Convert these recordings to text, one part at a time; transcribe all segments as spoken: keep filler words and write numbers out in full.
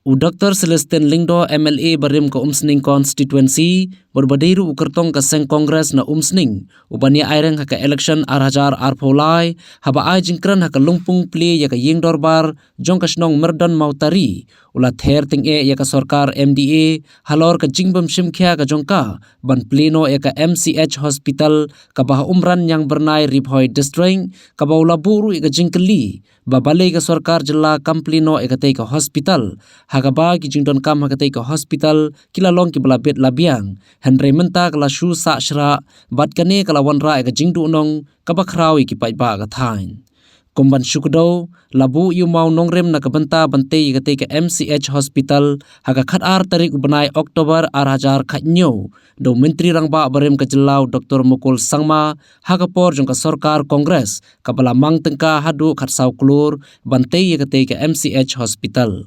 U Dr Celestine Lyngdoh, M L A barim ka Umsning Constituency bad ba dei ruh u kyrtong ka seng Congress na Umsning, u ban ïa aireng ha ka election ar hajar arphew lai, haba ai jingkren ha ka lungpung plie ïa ka ïing dorbar jong ka shnong Myrdon Mawtari, u la ther tyngeh ïa ka sorkar M D A halor ka jingbym shim khia ka jong ka ban plie noh ïa ka M C H Hospital kaba ha Umran Ñiangbyrnai, Ri Bhoi District, kaba u la buh ruh ïa ka jingkylli ba balei ka sorkar jylla kam plie noh ïa katei ka hospital, ha kaba ki jingdonkam ha katei ka hospital ki la long kiba la bit la biang, hynrei mynta ka la shu sah shrah, bad kane ka la wanrah ïa ka jingduhnong kaba khraw ïa ki paidbah ka thaiñ. Kum ban shu kdew, la buh ïa u mawnongrim na ka bynta ban tei ïa katei ka M C H Hospital ha ka khatar tarik u bnai October ar hajar khathynñiew da u Myntri Rangbah barim ka jylla u Dr Mukul Sangma, ha ka por jong ka sorkar Congress kaba la mang tyngka haduh khatsaw klur ban tei ïa katei ka M C H Hospital.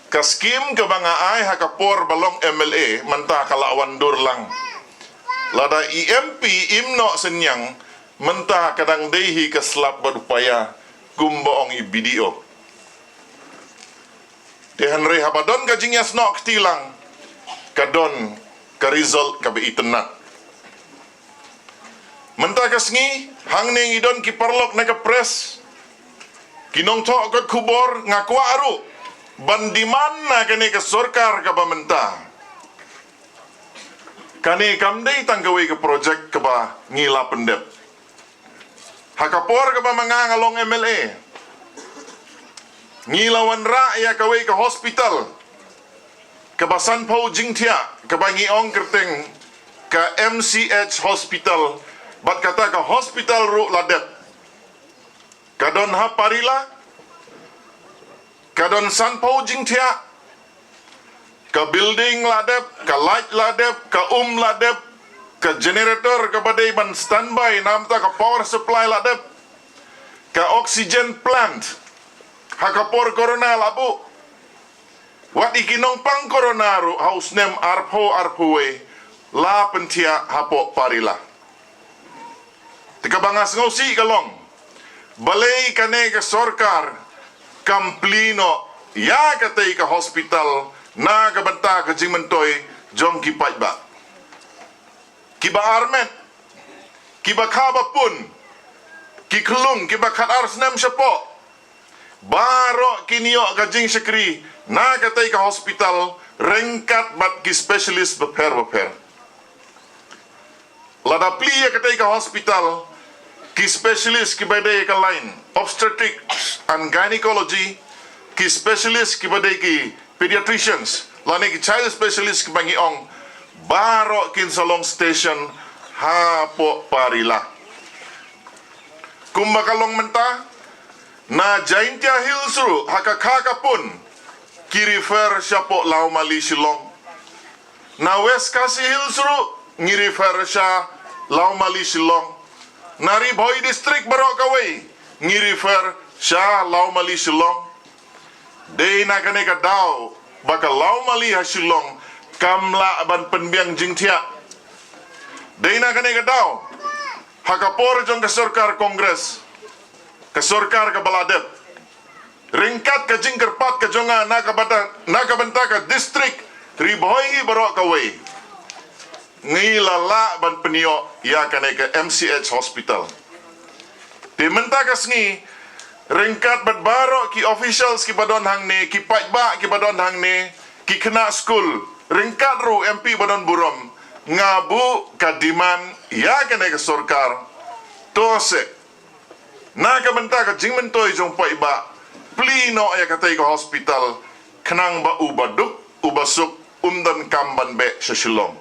Ka skim kaba nga ai ha ka por ba long M L A mynta ka la wan dur lang. Lada i M P im noh synñiang, mynta ka dang dei hi ka slap bad u paia, kumba ong i B D O. Te hynrei haba don ka jingïasnoh kti lang, ka don ka result kaba itynnad. Mynta ka sngi, hangne ngi don ki paralok na ka press, ki nongthoh kot khubor, nga kwah ruh ban demand na kane ka sorkar kaba mynta. Kane kam dei tang kawei ka project kaba ngi la pyndep. Ha ka por kaba ma nga nga long M L A, ngi la wanrah ïa kawei ka hospital kaba sanphew jingthiah, kaba ngi ong kyrteng ka M C H Hospital, bad kata ka hospital ruh la dep. Ka don ha Parila, ka don sanphew jingthiah, ka building la dep, ka light la dep, ka um la dep, ka generator kaba dei ban standby namar ka power supply la dep, ka oxygen plant ha ka por corona la buh. Wat i ki nongpang corona ruh ha u snem arphew arphew wei la pynthiah hapoh Parila. Te kaba nga sngewsih ka long, balei kane ka sorkar kam plie noh ïa katei ka hospital na ka bynta ka jingmyntoi jong ki paidbah. Kiba armet, kiba kha ba pun, ki khyllung, kiba khatar snem shapoh, baroh kin ïoh ka jingshakri na katei ka hospital ryngkat bad ki specialist bapher bapher. Lada plie ïa katei ka hospital, ki specialist kiba dei ka line obstetrics and gynecology, ki specialist kiba dei ki pediatricians, lane ki child specialist kiba ngi ong, baroh kin sa long station hapoh Parila. Kumba ka long mynta, na Jaintia Hills ruh ha ka kha ka pun ki refer shapoh Lawmali Shillong. Na West Khasi Hills ruh ngi refer sha Lawmali Shillong. Na Ri Bhoi District baroh kawei ngi refer sha Lawmali Shillong. Dei na kane ka daw ba ka Lawmali ha Shillong kam lah ban pynbiang jingthiah. Dei na kane ka daw, ha ka por jong ka sorkar Congress, ka sorkar kaba la dep, ryngkat ka jingkyrpad ka jong nga na ka bynta, na ka bynta ka district Ri Bhoi hi baroh kawei, ngi la lah ban pynïoh ïa kane ka M C H hospital. Te mynta ka sngi, ryngkat bad baroh ki officials kiba don hangne, ki paidbah kiba don hangne, ki khynnah skul, ryngkat ruh M P ba don burom, nga buh ka demand ïa kane ka sorkar, to se na ka bynta ka jingmyntoi jong paidbah, plie noh ïa katei ka hospital, khnang ba u baduk u basuk um donkam ban beh sha Shillong.